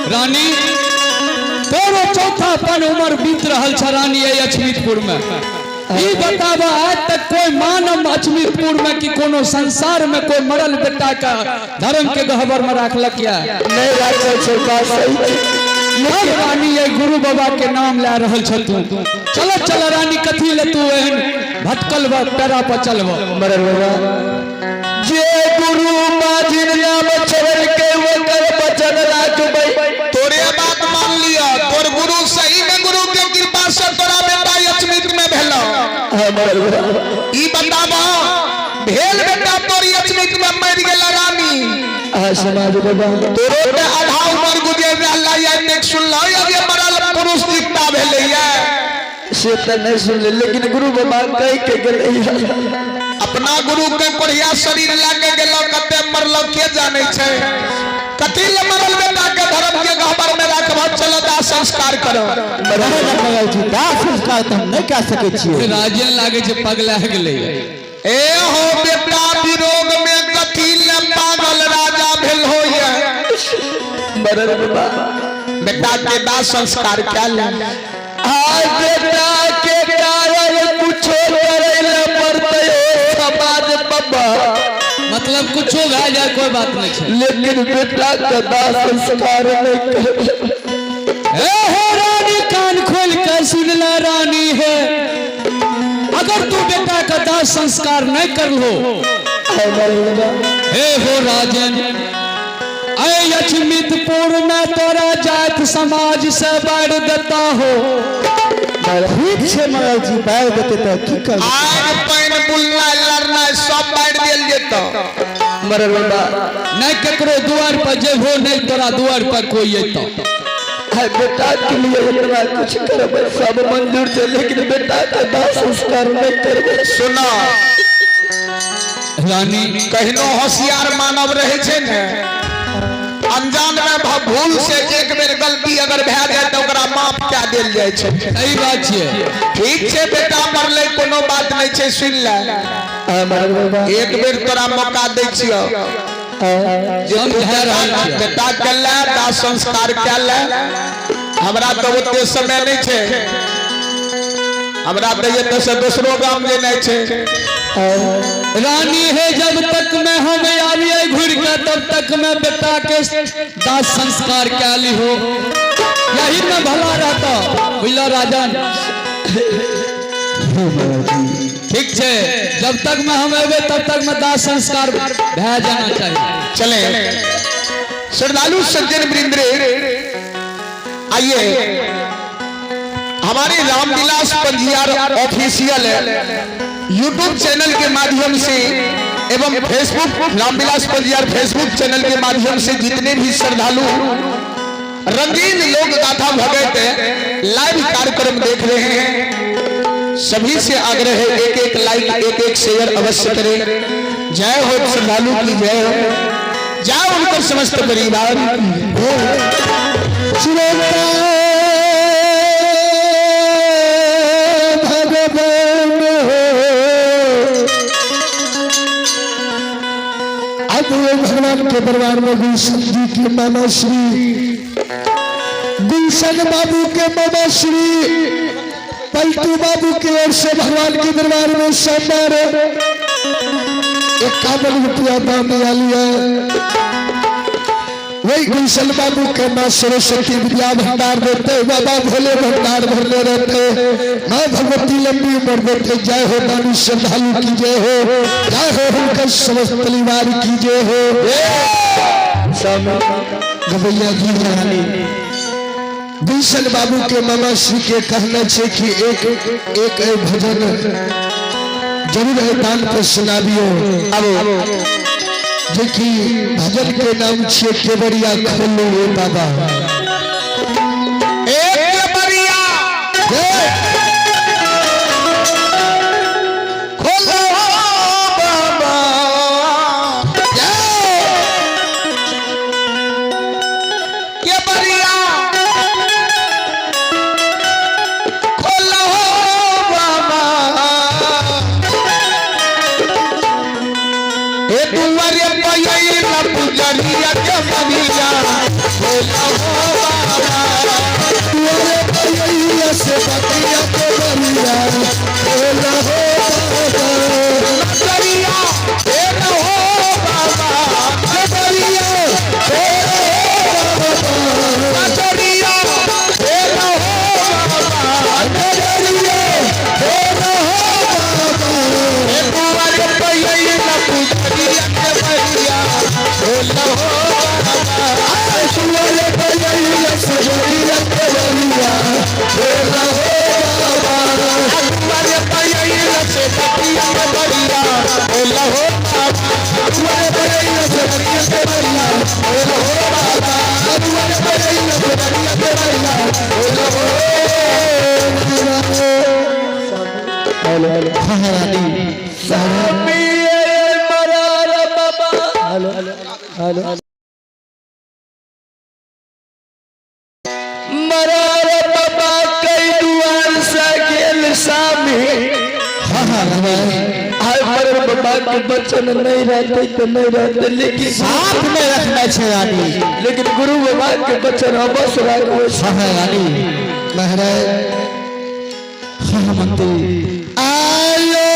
रानी, तोरो चौथा पन उम्र बीत रहल छ रानी एहि अछमितपुर में। ई बताब, आज तक कोई मानव अछमितपुर में कि कोनो संसार में कोई मरल बेटा का धर्म के गहबर में राखलक या नहीं राखल छै? बात सही छै। तब रानी ये गुरु बाबा के नाम ला रहल छ तू। चल चल रानी, कथी ले तू एहन भटकल बा पेरा पर चलब? मरल बाबा, जे गुरु माझिन नाम छोड़ के ओकर वचन राखबै। तोरे बात मान लिया, तोर गुरु सही में गुरु के कृपा से तोरा बेटा अचमित में भेलो। हाँ मरल बाबा। ई बताबा, भेल बेटा तोर अचमित में, मर गेल रानी। हाँ समाज बाबा। तोरो ते आधा उम्र गुजर रहला या देख सुनलो या जे मरल पुरुष जीता भेलैया? से तऽ नहीं सुनले, लेकिन गुरु बाबा कह के गेलै। अपना गुरु के कोढ़िया शरीर लए गेलो, कते मरलो के जाने छै। कथी ले मरल बेटा के धर्म के गहबर में राखब? चलो, दाह संस्कार करो। मरल जी, दाह संस्कार तऽ हम नहि कए सकै छियै। राजन लागे छै पगला गेलै। ए हो बेटा, विरोग में कथी ले पागल राजा भेल हो? मरल बाबा। बेटा के दाह संस्कार क्या ले। आ बेटा के कारण कुछो करे ले पड़तै हो समाज बाबा। मतलब कुछो भए जाए, कोई बात नहीं छै। लेकिन बेटा के दाह संस्कार नहीं करबै। ए हो रानी, कान खोल के सुन ले रानी है, अगर तू बेटा का दाह संस्कार नहीं कर लो, हाँ मरल बाबा। हे हो राजन, ऐ अचमितपुर में तोरा जात समाज से बाढ़ देता हो। ठीक छै मरल जी, बाढ़ि देतै तऽ की करबै? आग पानि बुलनाइ लड़नाइ सब बाढ़ि देल जेतौ। मरल बाबा। नहीं केकरो दुआर पर जेबो, नहीं तोरा दुआर पर कोई अयतौ। है बेटा के लिए इतना कुछ करबै, सब मंजूर छै, लेकिन बेटा के दाह संस्कार नहीं करबै। सुनो। रानी। कहिनो होशियार मानव रहे छै ने, अनजान में भूल से एक बेर गलती अगर भए जाए तऽ ओकरा माफ कए देल जाइ छै। सही बात छियै। ठीक छै, बेटा मरलै, कोनो बात नहि छै, सुन ले। हाँ मरल बाबा। एक बेर तोरा मौका दै छियौ जे तू समझा रहल छियौ। बेटा के ले दाह संस्कार कए ले। हमरा तऽ ओते समय नहि छै, हमरा तऽ एतऽ से दोसरो गाम जेनाइ छै। रानी है, जब तक मैं हम आविए घुर के, तब तक मैं बेटा के दाह संस्कार कए ली हो, यही में भला रहता, बुझलो राजन? ठीक छै, जब तक मैं हम एबे, तब तक मैं दाह संस्कार भए जाना चाहिए। चले श्रद्धालु सज्जन वृंद्रे, आइए हमारे Ramvilas Panjiyar official YouTube channel के माध्यम से एवं Facebook Ramvilas Panjiyar Facebook channel के माध्यम से जितने भी श्रद्धालु रंगीन लोक गाथा भगत लाइव कार्यक्रम देख रहे हैं, सभी से आग्रह है, एक एक लाइक, एक एक शेयर अवश्य करें। जय हो श्रद्धालु की जय हो, जय उनकर समस्त परिवार की हो। श्रोता भगवान हो, अब वो भगवान के दरबार में गुलशन जी के मामा श्री, गुलशन बाबू के मामा श्री पलटू बाबू की ओर से भगवान के दरबार में शानदार 51 रुपया दान लिया। वही गुलशन बाबू के माँ सरस्वती विद्या भंडार देते, बाबा भोले भंडार भरने रहते, माँ भगवती लंबी उम्र देते। जय हो दानी श्रद्धालु की जय हो, जय हो उनका समस्त परिवार की जय हो। गवैया जी, रानी गुलशन बाबू के मामा श्री के कहना छे कि एक एक ए भजन जरूर है दान पर सुनाबियो। अब जे कि भजन के नाम छे केवड़िया खोलू ओ बाबा। एक बरिया खोलो बाबा, के बरिया खोलो बाबा, ए दुआरे पयैला पुजरिया के बरिया खोलो। मरार बाबा कई दुआर से गेल सामी। हाँ हाँ महाराज। आय मरल बाबा के बचन नहीं रहते तो नहीं रहते, लेकिन साथ में रखना छे रानी। लेकिन गुरु बाबा के बचन अवश्य राखबो। हाँ हाँ रानी महाराज। हाँ मंत्री। आयो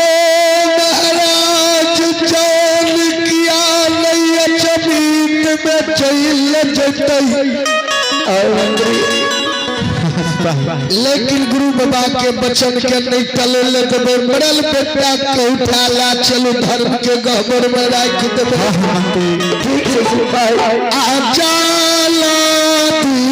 महाराज चौन किया नहीं अचमीत में चल जतई। आय मंत्री। लेकिन गुरु बाबा के वचन के नहीं टले ले देबे, मरल बेटा के उठा ला चलू धर्म के गहबर में राख देबे। ठीक है सिपाही। आ जाला दी।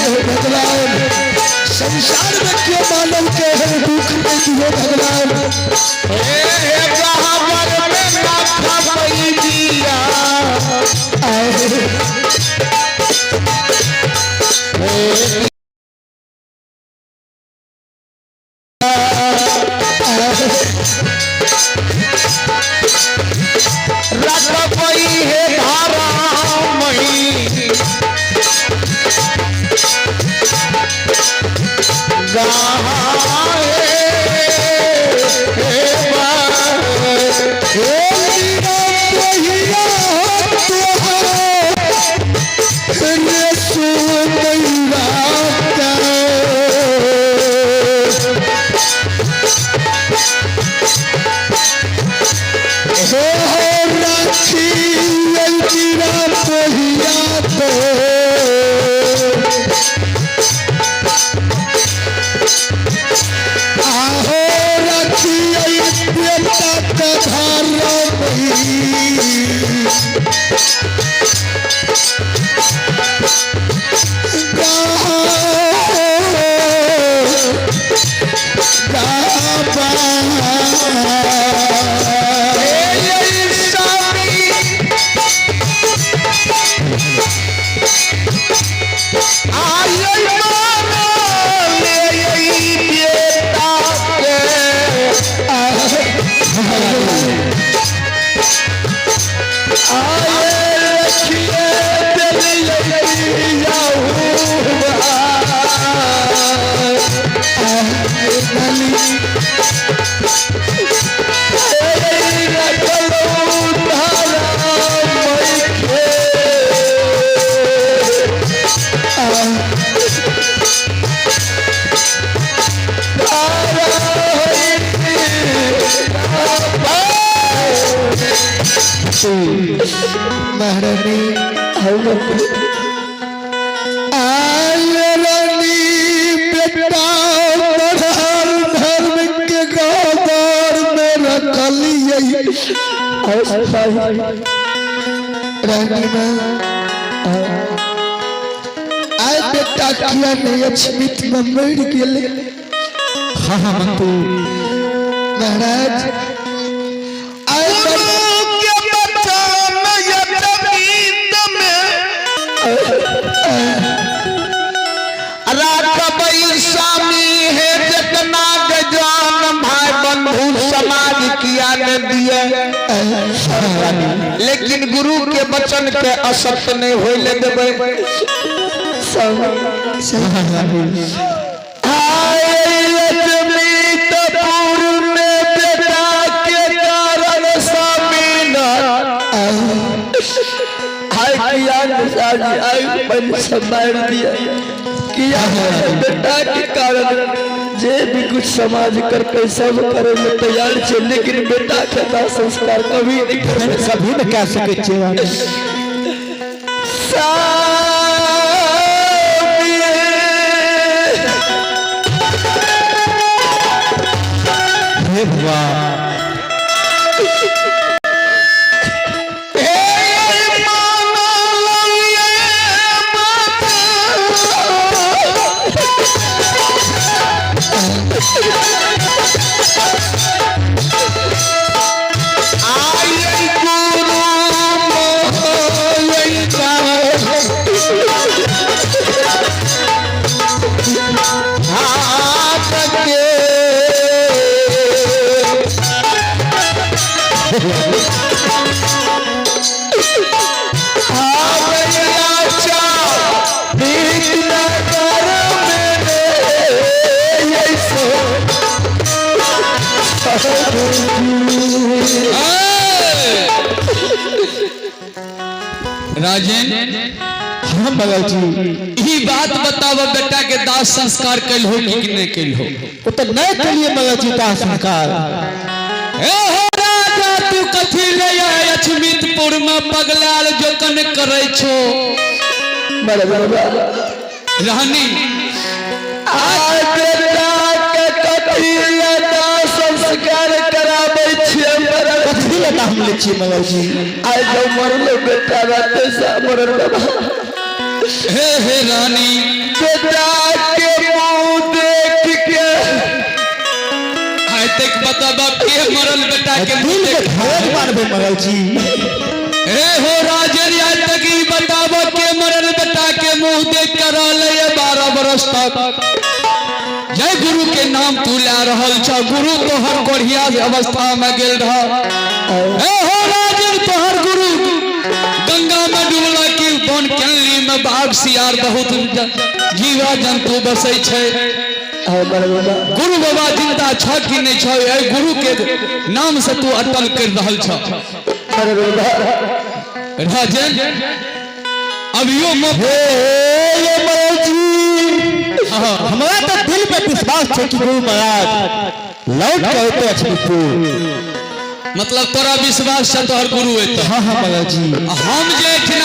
के भगवान संसार में क्यों मानव के है दुख में दियो भगवान। आहो रखिए बेटा के महारानी आय रानी बेटा बढ़ल धर्म के गोबर में रखलिए रानी माँ। आय बेटा किया नहीं अछमित में मर गेले। हाँ हाँ मंत्री। महाराज आय स्वामी है जितना गजान भाई बंधु समाज किया ने दिए। लेकिन गुरु के वचन के असत्य नहीं होय ले देबै। लक्ष्मीपुर में बेटा के कारण स्वामी हाय किया आई पहले सब मार दिया किया। बेटा के कारण जे भी कुछ समाज करके सब करे में तैयार छे, लेकिन बेटा के दाह संस्कार कभी नहीं करबे। कभी न कह सकै छियै रानी। सामी। हे भगवान। हे माना ललिए बात। आई गुरु मोहलैता हाथ के। आवैया बीत नगर में ऐसो। राजेन। हम बगल छी। ई बात बताब, बेटा के दाह संस्कार कैल हो कि नहीं कैल हो? ओ तऽ नहि केलिए मगर जी दाह संस्कार। ए हो राजा, तू कथी ले आय अछमितपुर में पगलाल जोकन करै छो? रहनी। आइ बेटा के कथी लए दाह संस्कार कराबै छियै मरल? कथी लए हम लै छियै मगर जी? आइ जब मरलो बेटा रहते से मरल बाबा। हे हे रानी। बेटा के मुंह देख के आइ तक बताबा, के मरल बेटा के मुंह दिल के देख धड़क मारबै मगर जी। हे हो राजन, आइ तक ई बताब, के मरल बेटा के मुंह देख कर रहलै 12 बरस तक? जय गुरु के नाम तू ला रहल छ, गुरु तोहर कोढ़िया अवस्था में गेल रह। हे हो राजन, तोहर गुरु गंगा में डूबला कि वन केनली में बाघ सियार बहुत जीवा जंतु बसै छै? गुरु बाबा जिंदा छ कि नहि छ? एहि गुरु के नाम से तू अटल कर रहल छ। राजन, अभियो मौका हे ये मगर जी, हमरा तऽ दिल पे विश्वास छै कि गुरु महाराज लौट के अयतै अछमीपुर। मतलब तोरा विश्वास छ तोहर गुरु एतऽ? हाँ हाँ मगर जी। हम जे एहिठिना